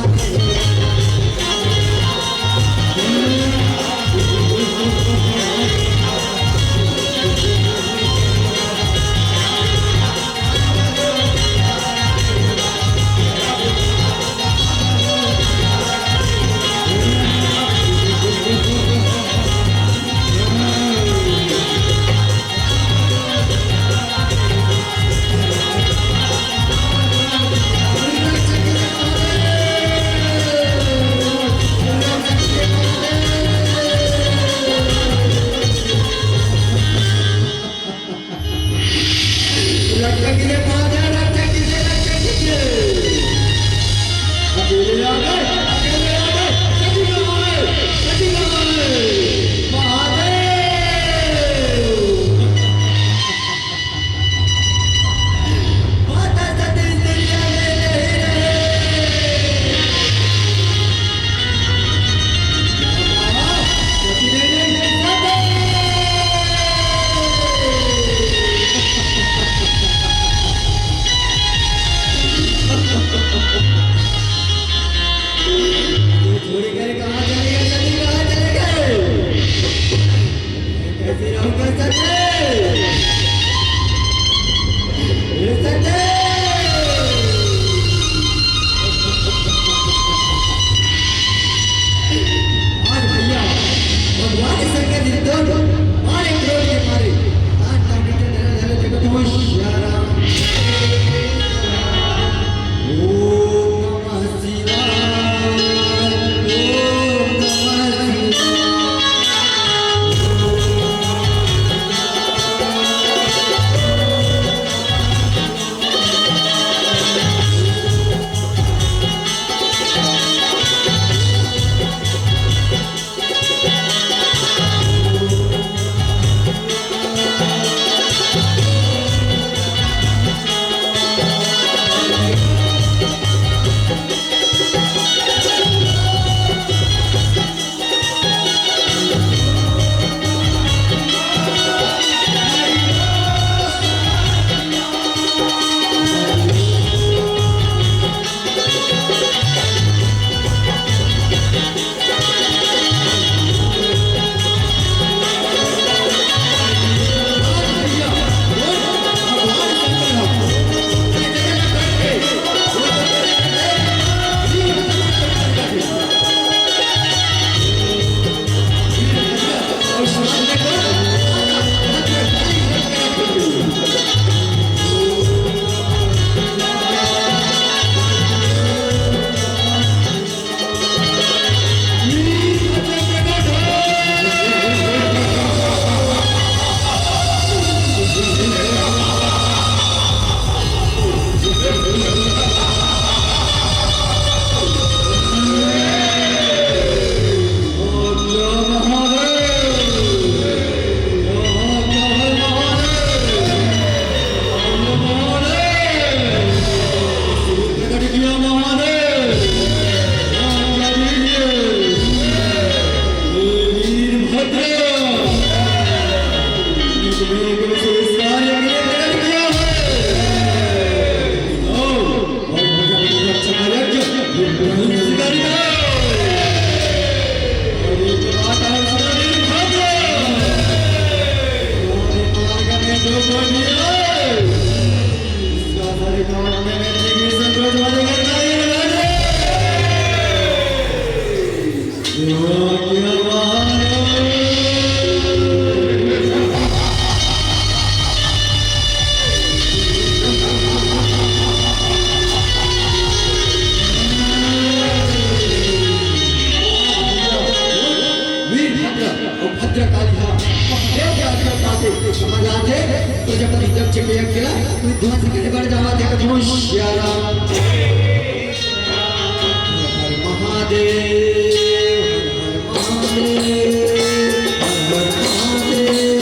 वीरभद्र अउ भद्रकाली ह महादेव के आज्ञा पाके महाराज हे, प्रजापति दक्ष के यज्ञ ला विध्वंस करे बर जावत हे। कथी बोल, श्यारा। हर हर महादेव, हर हर महादेव, हर हर महादेव।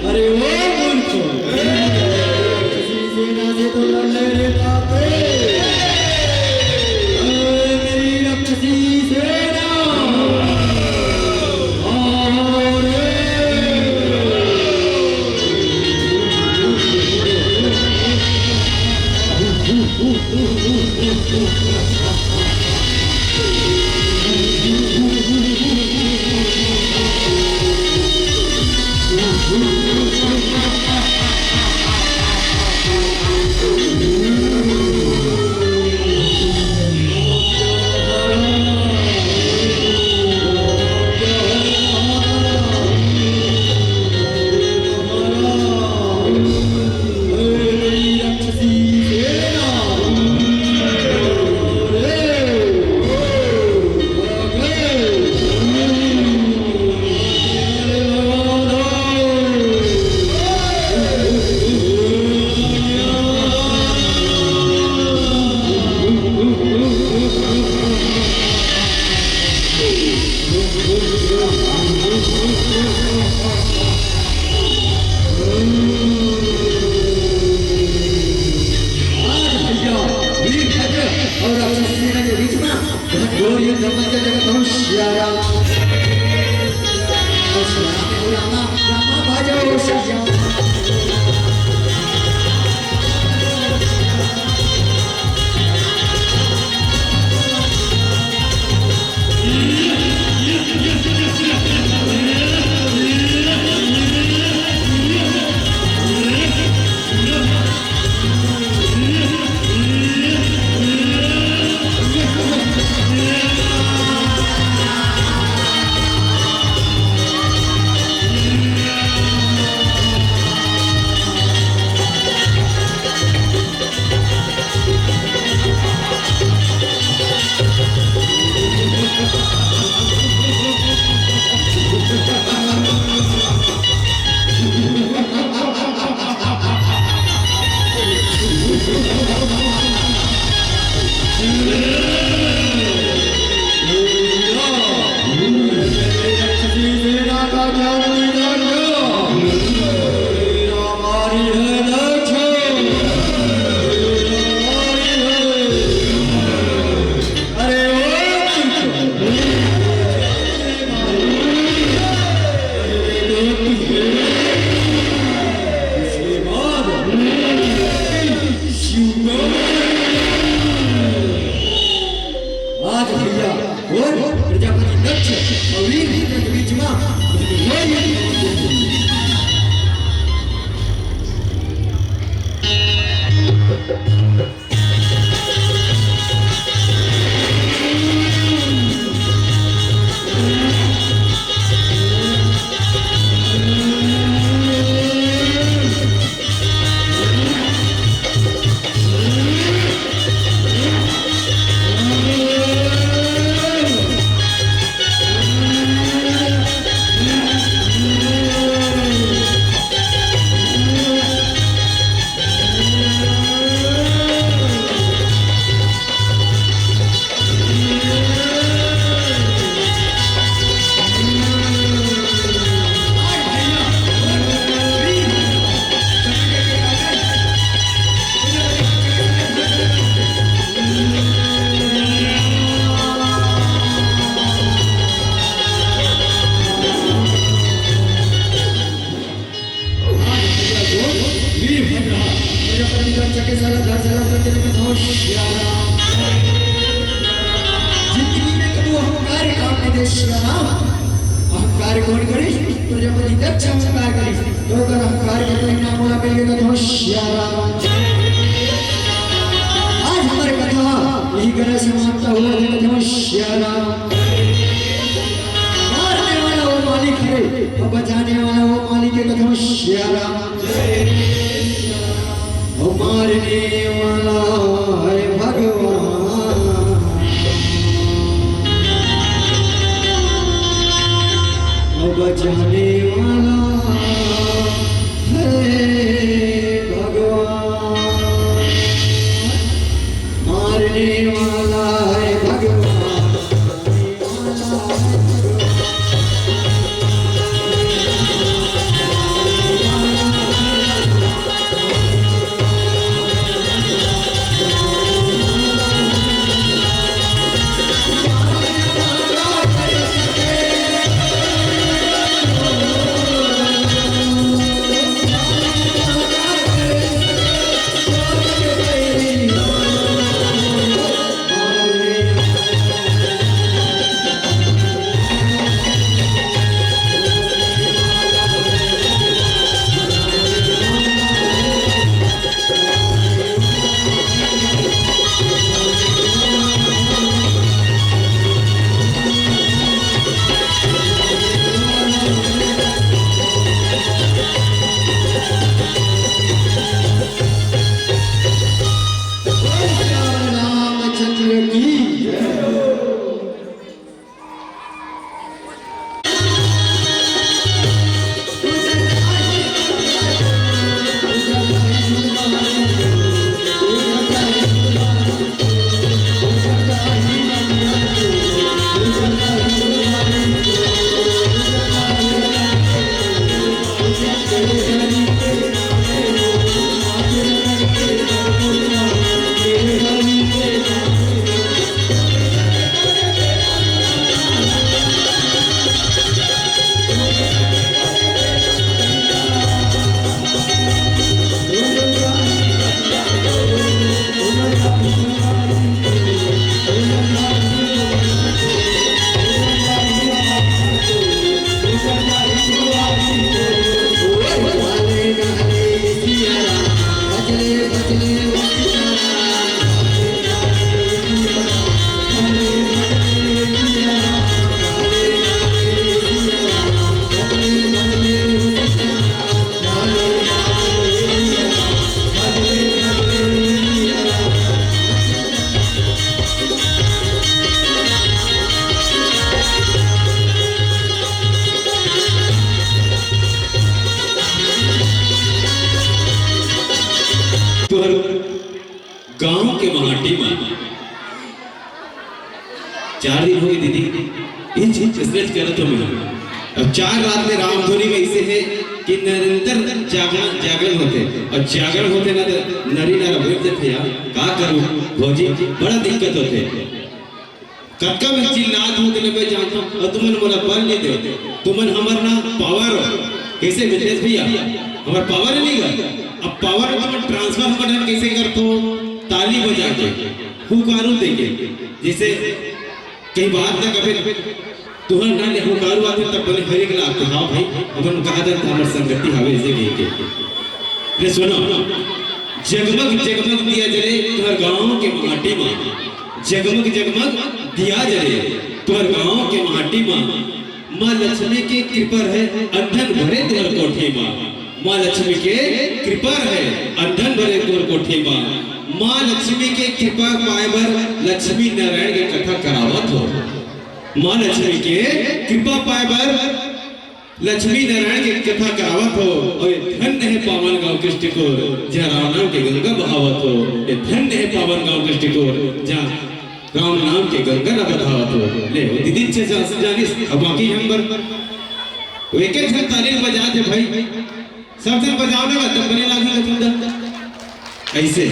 अरे ओ मूर्ख, राक्षसी सेना से तो लड़ ले रे बाप रे। ए, मेरी राक्षसी सेना, आओ रे। जिंदगी में कभू अहंकार काम नहीं दे सिया राम। अहंकार कौन करे? प्रजापति दक्ष अहंकार करे। तो अगर अहंकार के परिणाम वाला मिल गया तो सिया राम। आज हमारे कथा यही करे समाप्त हुआ। जय सिया राम। मारने वाला वो मालिक है, और बचाने वाला वो मालिक है। कथा सिया राम। वो मारने वाला है भगवान, वो बचाने वाला है भगवान। मारने वाला है भगवान। रामचंद्र की तोहर गांव के माटी म चार दिन हो गए दीदी, हिच हिच stretch करत हो मैं। अब चार रात में रामधुनी में ऐसे है कि निरंतर जागरण, जागरण होते, और जागरण होते ना तो नरी नारा बैठ जाते यार, का करूं भौजी, बड़ा दिक्कत होते। कतका मैं चिल्लात हूं, तेला मैं जानत हूं, और तुमन मोला बल नहीं दे, तुमन हमर ना power हो, कैसे मितेश भैया, हमर power नहीं गा, अब power में तुमन transfer हमर ढंग कैसे करत हो, ताली बजा के, हुकारू दे के, जैसे कहीं बात ना कबे तुहर ना ले हुकारू आते तब बने हरेक ला आते, हाँ भाई, अपन कहा जाता हमर संगति हवे ऐसे कह के। ले सुनो, जगमग जगमग दिया जले तुहर गांव के माटी मा, जगमग जगमग दिया जले तुहर गांव के माटी मा, माँ लक्ष्मी के कृपा रहे अंधन भरे तुहर कोठी मा। माँ लक्ष्मी के कृपा रहे, अंधन भरे तोर कोठी मा। माँ लक्ष्मी के कृपा पाए बर लक्ष्मी नारायण के कथा करावत हो। माँ लक्ष्मी के कृपा पाए बर लक्ष्मी नारायण के कथा करावत हो। और ये धन्य है पावन गांव के टिकोर, जहाँ राम नाम के गंगा बहावत हो। ये धन्य है पावन गांव के टिकोर, जहाँ राम नाम के गंगा न बहावत हो। ले, वो दीदी अच्छे से जानिस, अब बाकी हम बर वो एक एक झन ताली बजा दे भाई। सब झन बजाव ना, तब बने लागही तुम दन। ऐसे।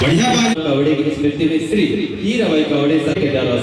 बढ़िया बात। कावड़े की स्मृति में श्री हीराबाई कावड़े साहब के द्वारा